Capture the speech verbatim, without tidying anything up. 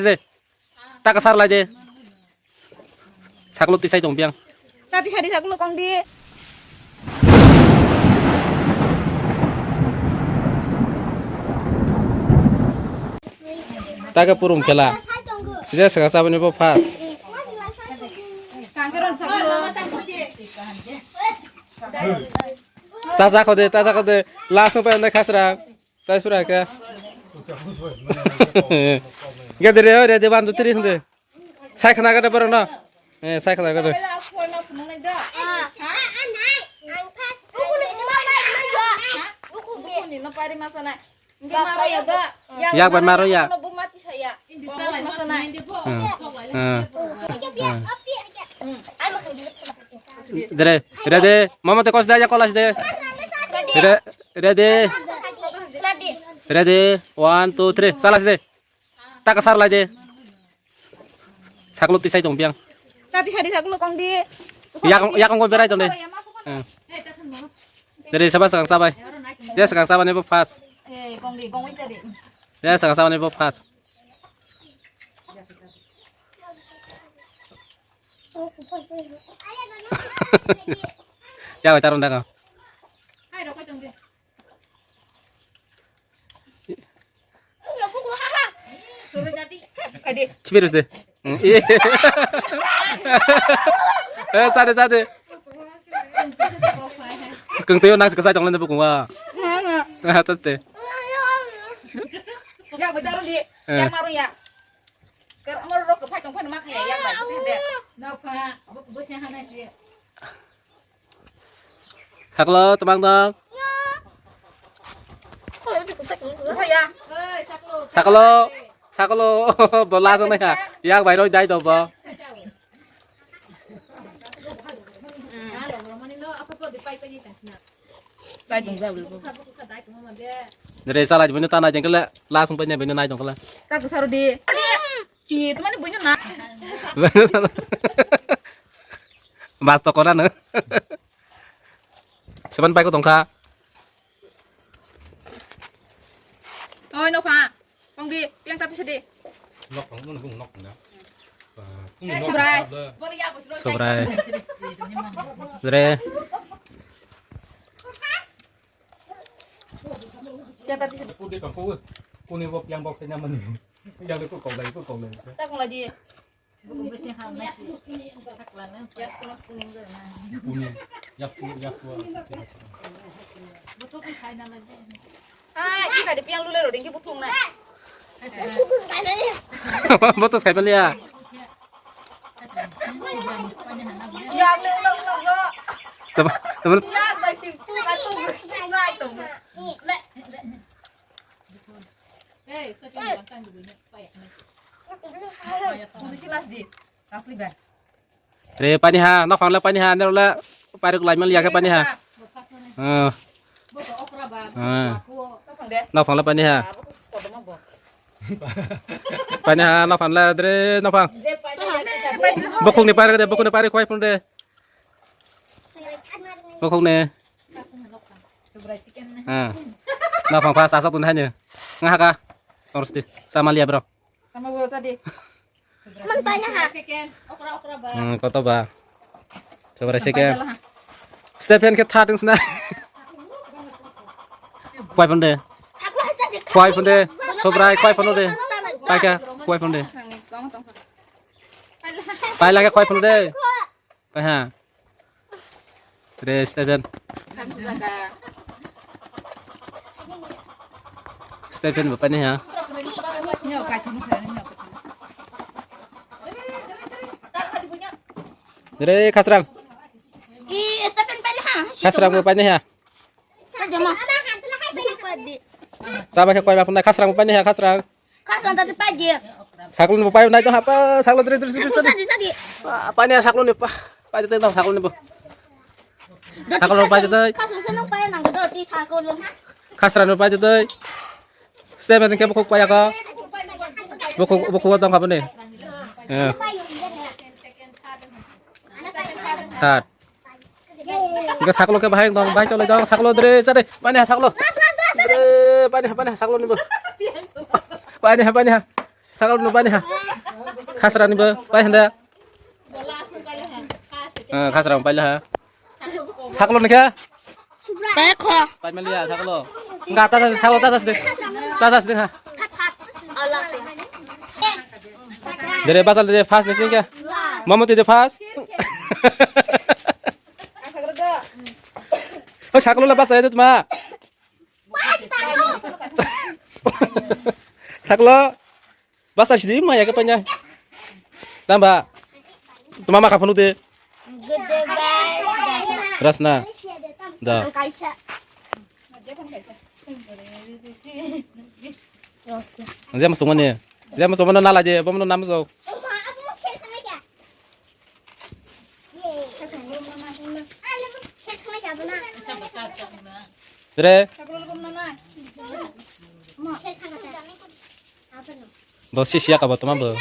de. Taka sar lai de. Saklo tisai tong piang. Tati sari saklo kong di. Taka purum khela. Je saka sabani bo fast. Kangkaran saklo. Ta sakho de, ta sakho de. Last pa na khasra. Tai sura khe. Gede re, ore de bandu tiri hunde. Sai khna gede boro no. Eh, sai khna gede. Yak bai maro ya. Hmm, hmm. Dere, ready. Mama te kos da ya kolas de. Re-, ready. Ready. One, two, three. Salas de. Taka sar lai de. Saklo tisai tong piang. Tati sari saklo kong di. Yakong, yakong ko berai tong de. Hmm. Dere saba sakang sabai. Ya sakang sabai ne bo fast. Eh, kong di, kong wisa di. Ya sakang sabai ne bo fast. Ya wai taron daga. Chibirus de. Eh, sade, sade. Keng teo nang sekesai tong lende bukung wa. Ah, tas de. Ya, betul di. Eh. Yang maru ya. Ker amor rok ke phai tong phai ma khaya ya ba. Sade. Na pha, bu, bu se hana si. Saklo, temang dong. Saklo, saklo, bola sana ya. Yak bai roi dai do bo. Dere sala jibini tanai jengkele lasung panya bini nai jengkele. Tak besar di. Ci, teman ibu na. Mas to kona no. Seban pai ko tongkha. Oi, no pha. Kong di, piang tati sedi. Nok, nok, nok, nok, nok. Subrai. Subrai. Jere. Piang tati sedi. Kuni bo piang bok senya mani. Yang ko kau lai, ko kau lai. Tak kong lagi. Kuni, yasku, yasku. Ah, ini tadi piang lule roding ki butung na. Botos khai palia. Ya, le, le, le, le. Teman, teman. Ya, bai sing tu, bai tu, bai tu. Le. Re pani ha, nok phang le pani ha, ne le pari kulai mal ya ke pani ha. Ah. Ah. Nok phang le pani ha. Pani ha, nok phang le dre, nok phang. Bokong ni pari de, bokong ni pari khwai phun de. Bokong ne. Ah. Nok phang pha sa sa tun ha ne. Nga ha ka. Terus di. Sama liya bro. Sama bo tadi. Man banyak ha. Hmm, koto ba. Coba rasa ke. Stephen ke third sna. Kuai pande. Kuai pande. Sobrai kuai pande. Paika kuai pande. Pai lagi kuai pande. Paha. Tres, Stephen. Stephen, bapak ni ha. Re, Khasrang. Ih, Stephen, paha. Khasrang, bapak ni ha. Sama khe koi ma phunai Khasrang pani ha Khasrang. Khasrang tadi pagi. Saklo ni bo pai nai to hapa saklo dri dri dri. Sadi sadi. Pani ha saklo ni pa. Pai te to saklo ni bo. Saklo pai te. Khasrang senang pai nang do ti saklo. Khasrang pai te. Step ni ke bukuk pai ka. Bukuk bukuk dong ka bani. Ya. Sat. Enggak saklo ke bahai dong, bahai cholai dong, saklo dre, sade, pani ha saklo. Dre, pani ha, pani ha saklo ni bo. Pani ha, pani ha. Sakal no pai ha. Khasra ni bo pai handa. Ah, khasra pai ha. Saklo ni kha? Pai kho. Pai maliya saklo. Enggak, tas, tas, tas, tas deh. Tas, tas deh ha. Dere basal de first ni sing kha. Mama ti de first. Oh, saklo la basa itu ma. Saklo. Basa sidi ma ya ke panya. Tamba. Tuma ma ka phanu de. Rasna. Da. Jam sumane. Jam sumane na la je, bom no nam so. Re. Bo si siya ka bo tuma bo.